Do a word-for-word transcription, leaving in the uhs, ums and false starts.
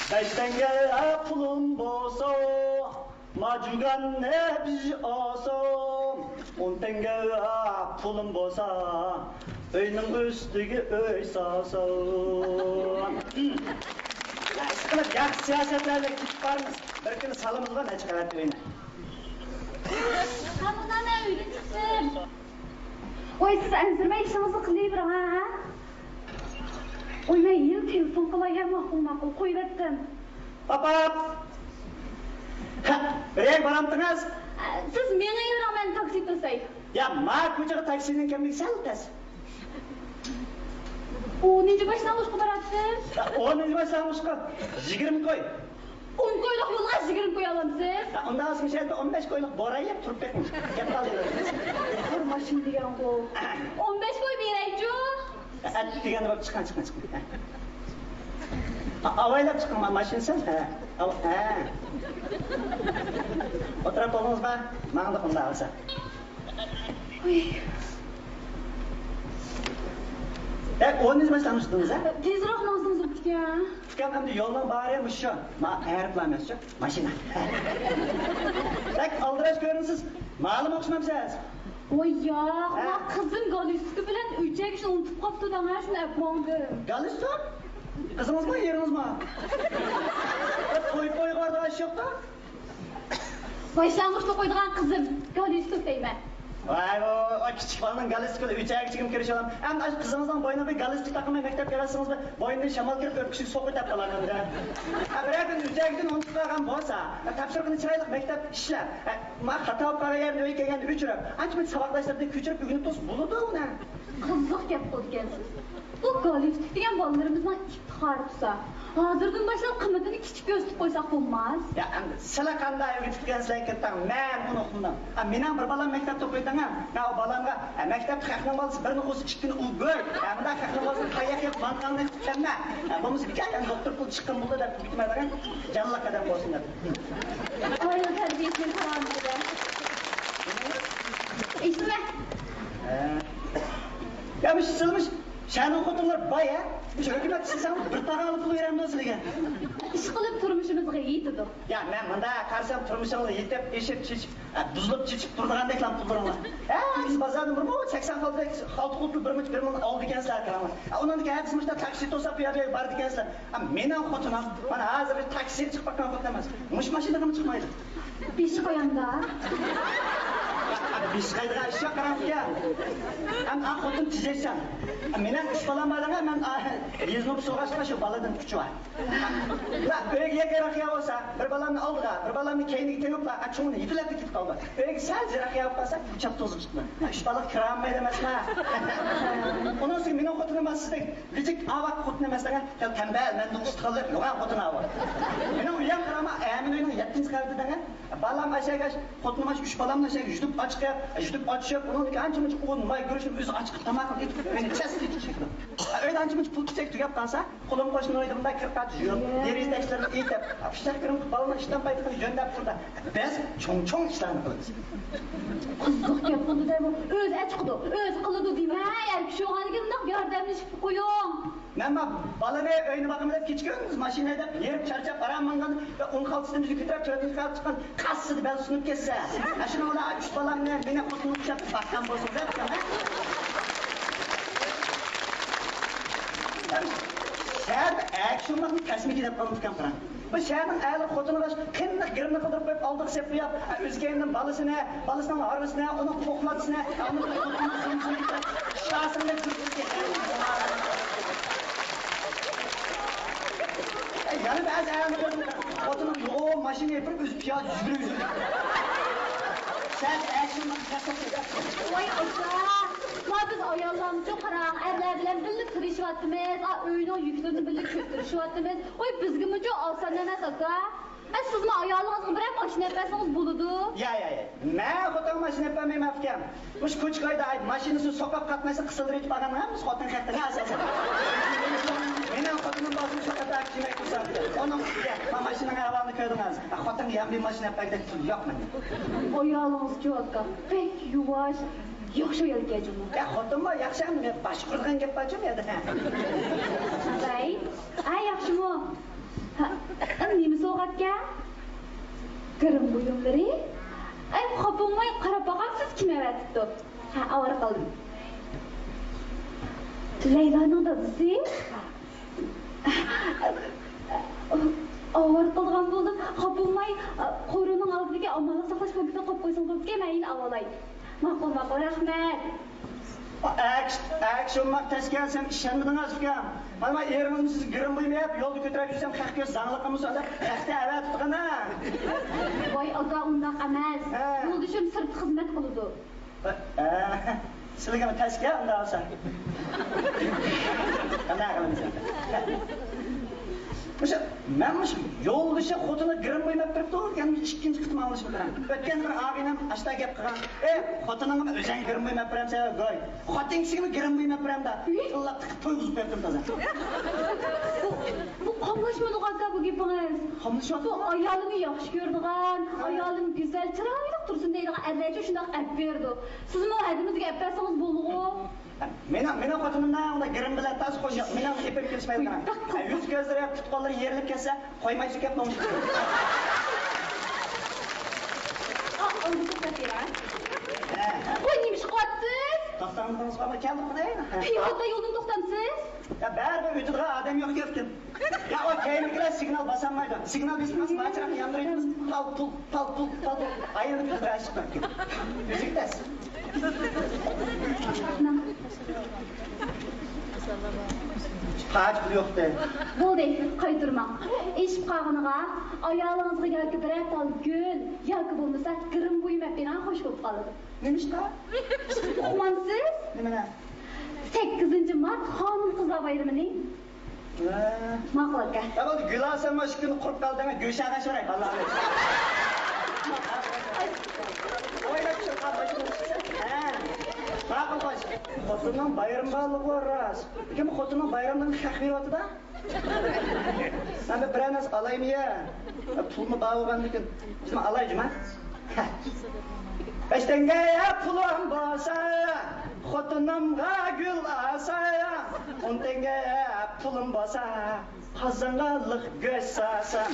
بەش تەڭگە پۇلۇم بولسا، ماجۇگاننى بىز ئالسا، ئون تەڭگە پۇلۇم بولسا، ئۆينىڭ ئۈستىگە ئۆي سالسا. ئىشقىلىپ ياخشى سىياسەتلەرگە كېتىپ بارىمىز. بىر كۈنى سالىمىزغا نەچچە قەۋەت ئۆينى. ۋاي، سىز ئەنسىرىمەي ئىشىڭىزنى قىلىۋېرىڭ، ھە؟ ۋاي، مەن يەنە تېلېفون قىلاي، ھە، ماقۇل، ماقۇل، قويۇۋەتتىم. پاپ، پاپ! ھە، بىرەرگە بارامتىڭىز؟ سىز مېڭىۋېرىڭ، مەن تاكسى توساي. يا، ما كوچىغا تاكسىنىڭ كەملىكى سەل تەس. ئونىنچى باشلانغۇچقا باراتتىم. يا، ئونىنچى باشلانغۇچقا يىگىرمە كوي. ئون كويلۇق يولغا يىگىرمە كوي ئالامسىز؟ ئۇنداق بولسا، مۇشۇ يەردە ئون بەش كويلۇق بوراي يەپ تۇرۇپ بېقىڭ. گەپ قالدى. بىر ماشىنا دېگەنغۇ. ئون بەش كوي بېرەيچۇ؟ ئەت دېگەندە بولۇپ چىقىڭ، چىقىڭ، چىقىڭ. ئا-، ئاۋايلاپ چىقىڭ، ما-، ماشىنىسىز. ھە. ئاۋ-، ھە. ئولتۇرۇپ بولدىڭىزما؟ ماڭدۇق ئۇنداق بولسا. ئۇي. ئە، ئونىنچى باشلانغۇچتىڭىز، ھە؟ تېزرەك ماڭسىڭىز بوپتىكەن. ئۇكام، ئەمدى يولنىڭ بارى مۇشۇ. ما-، ئايروپىلان ئەمەسچۇ، ماشىنا. بەك ئالدىراش كۆرۈنىسىز. مالىم ئوخشىمامسىز؟ ۋاي ياق، ھە. ما قىزىم گالستۇكى بىلەن ئۆچەگىچىنى ئۇنتۇپ قاپتۇ دەڭ، ھە، شۇنى ئەپ ماڭدىم. گالستۇك؟ قىزىڭىزمۇ، ئېرىڭىزمۇ؟ توي، تويغا بارىدىغان ئىش يوقتا؟ باشلانغۇچتا ئوقۇيدىغان قىزىم، گالستۇك دەيمەن. ۋاي، ئۇ، ئۇ كىچىك بالىنىڭ گالستۇكى بىلەن ئۆچەگىچىگىمۇ كىرىشىۋالام. ئەمدى ئاشۇ قىزىڭىزنىڭ بوينىغا بىر گالستۇك تاقىماي مەكتەپكە بەرسىڭىزمۇ، بوينىدىن شامال كىرىپ ئۆپكىسىگە سوقۇپ كېتىپ قالار ئەمدى. ھە، بىرەر كۈن ئۆچەگىدىن ئۇنتۇپ قالغان بولسا، ھە، تاپشۇرۇقىنى چىرايلىق مەكتەپتە ئىشلەپ، ھە، ما خاتا بولۇپ قالغان يەرنى ئۆيگە كەلگەندە ئۆچۈرۈپ، ئانچە-مۇنچە ساۋاقداشلىرىدىن كۆچۈرۈپ ئۆگىنىپ تۇرسا بولىدۇ ئۇنى. قىزىق گەپ قىلىدىكەنسىز. بۇ گالستۇك دېگەن بالىلىرىمىزنىڭ ئىپتىخارى تۇرسا. ھازىردىن باشلاپ قىممىتىنى كىچىك كۆرسىتىپ قويساق بولماس؟ يا، ئەمدى سىلەر قانداق ئۆگىتىپتىكەنسىلەر كىرتاڭ، مەن ئۇنى ئۇقمىدىم. ئا، مېنىڭ بىر بالام مەكتەپتە ئوقۇيدىغان، مەن ئۇ بالامغا، ئە، مەكتەپتە خەقنىڭ بالىسى بىرنى قوزا ئىككىنى ئۇ گۆر، ئە، مۇنداق خەقنىڭ بالىسىنى قاياق يەپ مانتاڭنى كۈتەممە، ئە، بولمىسا بىكار يەنە دوختۇر پۇل چىققىن بولدى دەپ كۈتمەيدىغان جانلىق ئادەم بولسۇن دەپ. ئائىلە تەربىيەسىنىڭ كارامىتىدە. ئېيتسىلە. ھە. يا، مۇشۇ سىلمۇ شەھەرنىڭ خوتۇنلىرى باي، ھە؟ مۇشۇ ھۆكۈمەت ئىشلىسەڭ بىر تاغارلا پۇل بېرەمدۇ سىلىگە؟ ئىشقىلىپ تۇرمۇشىمىزغا يېتىدۇ. يا، مەن مۇنداق قارىسام تۇرمۇشىڭلار يېتىپ، ئېشىپ، چېچىپ، ئە، بۇزۇلۇپ، چېچىپ تۇرىدىغاندەكلا پۇللىرىڭلار. ھە، بىز بازاردىن بىر مو سەكسەن خالتا، خالتا قۇتۇل بىر مۇچ بىر موننى ئالىدىكەنسىلەر، قاراڭلار. ئە، ئۇنىڭدىن كېيىن ھەر قىسمىشتا تاكسى توساپ بۇ يەردە بارىدىكەنسىلەر. ئە، مېنىڭ خوتۇنۇم، مانا ھازىر بىر تاكسىغا چىقىپ باققان خوتۇن ئەمەس. مۇشۇ ماشىنىغىمۇ چىقمايدۇ. بېشى قاياندا؟ بېشى قايدىغان ئىش يوق، قاراڭ ئۇكا. ھەم ئا خوتۇن تېجەيسەن. مېنىڭ ئۈچ بالام بار دەڭە، مەن، ئا، يېزىنى سوراشقا شۇ بالىدىن ئۈچى بار. لا، ئۆيگە يەككە يىراق يا بولسا، بىر بالامنى ئالدىغا، بىر بالامنى كەينىگە تېڭىپلا، ئا، چوڭىنى يېتىلەپ كېتىپ قالدى. ئۆيگە سەل يىراق يا بولۇپ قالسا، كۈچەپ توزۇپ چىقىمەن. ئۈچ بالا كىرەلمەيدۇ ئەمەسما. ئۇنىڭ ئۈستىگە مېنىڭ خوتۇنۇم بار سىزدەك. ۋىجىك ئاۋاق خوتۇن ئەمەس دەڭە، تەمبەل، مەندىن ئۇستا قىلىپ يوغان خوتۇن ئاۋۇ. مېنىڭ ئۇيام قارىما، ئەمىن ئۆينىڭ يەتتىنچى قەۋىتى دەڭە. بالام ئاشاق، خوتۇنۇم ئاش، ئۈچ بالامنى ئاشاق يۈدۈپ ئاچىقىپ، يۈدۈپ ئاچىشىپ، ئۇنىڭدىكى ئانچە مۇنچە ئۇن، ماي، گۈرۈچنى ئۆزى ئاچىقىپ تاماقنى ئېتىپ، مېنى چەس ئېتىپ چېكىدۇ. ئۆيدە ئانچە مۇنچە پۇل كېسەك تۈگەپ قالسا، قولۇم قوشنىنىڭ ئۆيىدە مۇنداق كىر قاچ يوق. دېرىزە تاشلىرىنى ئېتىپ، پىششىق كىرىم قىلىپ بالىنىڭ ئىشتان پايدىغان يۆندەپ تۇرىدۇ. بىز چوڭ-چوڭ ئىشلارنى قىلىمىز. قىزىق گەپ قىلدى دەيمۇ، ئۆزى ئاچىقىدۇ، ئۆزى قىلىدۇ دېمە، ئەر كىشى بولغاندىكىن مۇنداق ياردەملىشىپ قويۇڭ. مەن ما بالىنى ئۆينى باقىمەن دەپ كېچە-كۈندۈز ماشىنا ھەيدەپ، ھېرىپ چارچاپ ئاران ماڭغان، ئۇن خالتىسىنى بىزگە كۆتۈرۈپ، تۆتىنچى قەۋەتكە چىققان قاسسىدە بەل سۇنۇپ كەتسە، ئاشۇنىڭ بىلەن ئۈچ بالامنى مېنى خوتۇنۇم قۇچاپ باققان بولسىڭىز دەپ. شەھەردە ئەر كىشى بولماقنى تەسمىكى دەپ قالمىدىكەن، قاراڭ. بۇ شەھەرنىڭ ئەرلىرى خوتۇنىغا قېنىق گىرىمنى قىلدۇرۇپ قويۇپ، ئالدىغا سېلىپ قويۇپ، ئۆز كەينىدىن بالىسىنى، بالىسىنىڭ ھارۋىسىنى، ئۇنىڭ پوخلاتىسىنى، ئۇنىڭ شاسىنى يەنە بەزى ئەرلەر خوتۇنى يوغان ماشىنا يېپىرىپ، ئۆزى پىيادە يۈگۈرۈپ يۈرىدۇ. شەھەردە ئەر كىشى بولماقنى تەسمىكى دەپ. ۋاي ئاكا، ما بىز ئاياللارمۇچۇ قاراڭ، ئەرلەر بىلەن بىللە تىرىشىۋاتىمىز، ئا، ئۆينىڭ يۈكلىرىنى بىللە كۆتۈرۈشۈۋاتىمىز. ۋاي بىزگىمۇچۇ ئاسان ئەمەس ئاكا. ئە، سىزمۇ ئايالىڭىزغا بىرەر ماشىنا ئەپ بەرسىڭىز بولىدۇ. يا، يا، يا. مەن خوتۇنغا ماشىنا ئەپ بەرمەيمەن ئۇكام. مۇشۇ كوچا-كويدا ماشىنىسىنى سوقاپ قاتناشسا قىسىلدۇرۇۋېتىپ ئالغان ئەمەس خوتۇن خەقلىرى ئاساسەن. مېنىڭ خوتۇنۇم بولسا شۇ قاتار كىيمەي تۇرسا، ئۇنىڭ ئۈستىگە، ما ماشىنىنىڭ ئەھۋالىنى كۆردىڭىز. خوتۇنغا يان بىر ماشىنا ئەپ بەرگۈدەك پۇل يوق مەندە. ئايالىڭىز جاۋابكار، بەك يۇۋاش، ياخشى ئايالكەن جۇمۇ. يا خوتۇنمۇ ياخشى، ئەمدى مەن باش قۇرىدىغان گەپ بارچۇ بۇ يەردە. ۋەي، ئە، ياخشىمۇ؟ ھە، گىرىم بۇيۇملىرى؟ ئەي، خاپا بولماي قاراپ باقامسىز، كىم ئەۋەتىپتۇ؟ ھە، ئاۋارە قالدىم. لەيلانىڭ دادىسى؟ ئاۋارە قالغان بولدۇم. خاپا بولماي، قورۇنىڭ ئالدىدىكى ئامانلىق ساقلاش پونكىتىدا قويۇپ قويسىڭىز بولىدىكەن، مەن يەنە ئاۋالاي. ماقۇل، ماقۇل، رەھمەت. ئەكس، ئەكس، شۇنداق تەسكەن، سەن ئىشەنمىدىڭ ئۇكام. مانا ئېرىڭىزمۇ سىزگە گىرىم بۇيۇم يەپ، يولدا كۆتۈرۈپ يۈرسەم، خەق كۆرسە زاڭلىق قىلمىسۇن دەپ، خەقتە ئەۋەتىپتىغىنا. ۋاي ئاكا، ئۇنداق ئەمەس. ھە. يولدىشىم سىرتتا خىزمەت قىلىدۇ. ھە، سىلىگىمۇ تەسكەن ئۇنداق بولسا. قانداق قىلىمىز ئەمدى؟ مۇشۇ، مەن مۇشۇ يولدىشى خوتۇنى گىرىم بۇيۇم يەپ بېرىپتۇ، يەنە ئىككىنچى قېتىم ئاڭلىشىم بىلەن. ئۆتكەن بىر ئاغىنەم ئاشتا گەپ قىلغان. ئېي، خوتۇنۇڭغىمۇ ئۆزۈڭ گىرىم بۇيۇم يەپ بېرەمسەن، گوي. خوتۇنىڭكىمۇ گىرىم بۇيۇم يەپ بېرەمدۇ. ئىي. تىللاپ تىقىپ تويغۇزۇپ بېرىپتىم تازا. بۇ، بۇ قاملاشمىدىغۇ ئاكا بۇ گېپىڭىز. قاملىشىۋاتىدۇ. بۇ ئايالىنى ياخشى كۆرىدىغان، ھە. ئايالىم گۈزەل، چىرايلىق تۇرسۇن دەيدىغان ئەرلەرچە شۇنداق ئەپ بېرىدۇ. سىزمۇ ھەدىمىزگە ئەپ بەرسىڭىز بولىدىغۇ. مېنىڭ، مېنىڭ خوتۇنۇم نەق ئۇنداق گىرىم بىلەن تاس قوشۇق، مېنىڭ ئېپىم كېلىشمەيدىغان. ھە، يۈز كۆزلىرى، پۇت قوللىرى يېرىلىپ كەتسە، قويمايسىز گەپ نومۇس. ئا، ئۇنى توختاپ بېرىڭ. ھە. ۋاي، نېمە ئىش قىلىۋاتىسىز؟ توختاڭ، توختاڭ، كەلدۇق دەيدۇ. پىيادىلا يولدىن توختامسىز؟ يا، بەرىبىر ئۆتىدىغان ئادەم يوق گەپتىن. يا، ئۇ كەينىدىكىلەر سىگنال باسالمايدۇ. سىگنال بېسىپ قالسا، ماچىراقنى ياندۇرۇۋېتىمىز. تال پۇل، تال پۇل، تال پۇل. ئايلىنىپ كېتىدۇ ئاشىقلار. ئۆزىگە تەس. پاچ پۇل يوقتى. بولدى، قايتۇرماڭ. ئېشىپ قالغىنىغا ئايالىڭىزغا ياكى بىرەر تال گۈل، ياكى بولمىسا گىرىم بۇيۇم ئەپ بېرىڭ، خوش بولۇپ قالىدۇ. نېمىشقا؟ ئۇقمامسىز؟ نېمىنى؟ سەككىزىنچى مارت خانىم قىزلار بايرىمىنى. ۋە. ماقۇل ئاكا. يا بولدى، گۈل ئالسام مانا شۇ كۈنى قۇرۇپ قالدى، گۆشە ئاغاچ بېرەي، بالىلار. ئويلاپ چىققان باشقا. ھە. ماقۇل، خوش. خوتۇننىڭ بايرىمى بارلىقى راست. لېكىن خوتۇننىڭ بايرىمىدىن خەق بېرىۋاتىدۇ. سەن بىر نەرسە ئالايمۇ يا؟ پۇلمۇ بار بولغاندىكىن. بىزمۇ ئالاي جۇما. بەش تەڭگە پۇلۇم بولسا، خوتۇنۇمغا گۈل ئالسام، ئون تەڭگە پۇلۇم بولسا، قازانغا لىق گۆش سالسام.